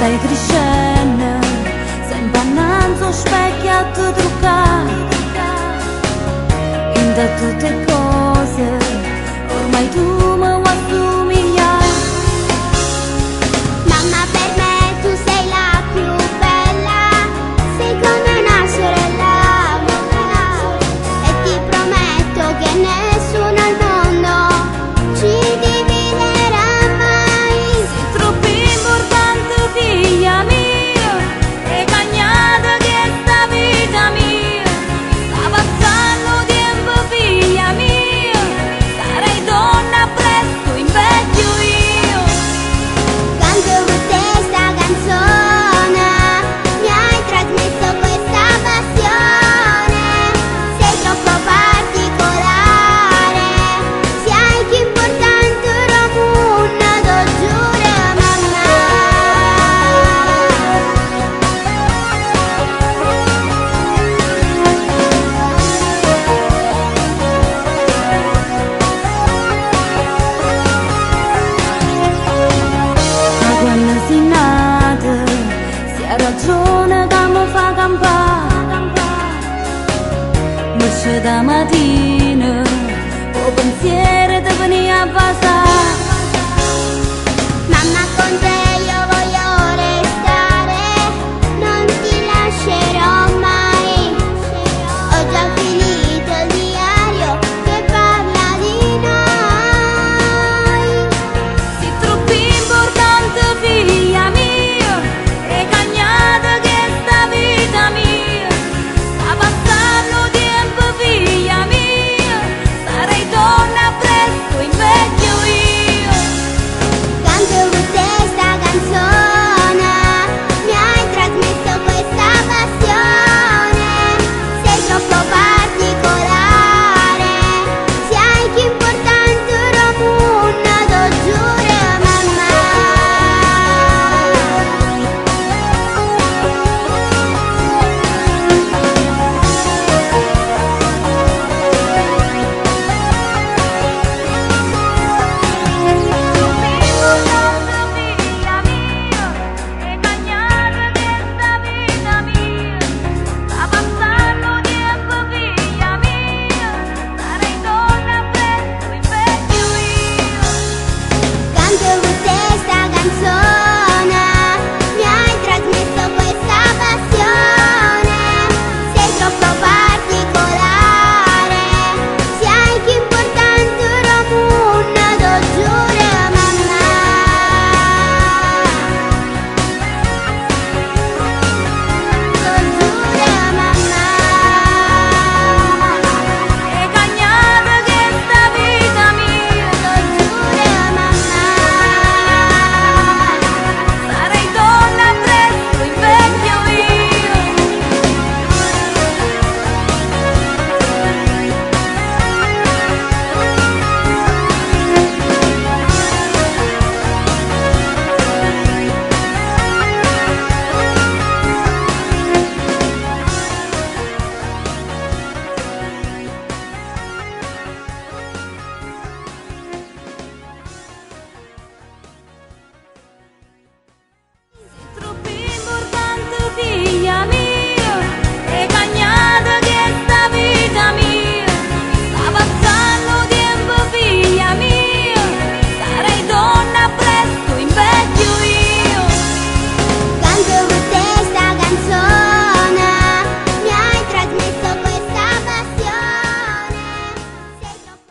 Stai criscenno, sempe annanze 'o specchio a te truccà. 'Int'a tutte 'e cose, ormai tu me vuò assumiglià. Mamma, per me tu sei la più bella, sei come una sorella. E ti prometto che nessuno al mondo ci dividerà mai. Sei troppo importante, figlia mia, e cagnata questa vita mia. Sta passando tempo, figlia mia, sarai donna presto, invecchio io. Canto con te sta canzone, mi hai trasmesso questa passione. Sei troppo particolare, sei più importante do mondo, te giuro mamma. 'A quanno si nata, si 'a ragione ca me fa campà. Me sceto 'a matina.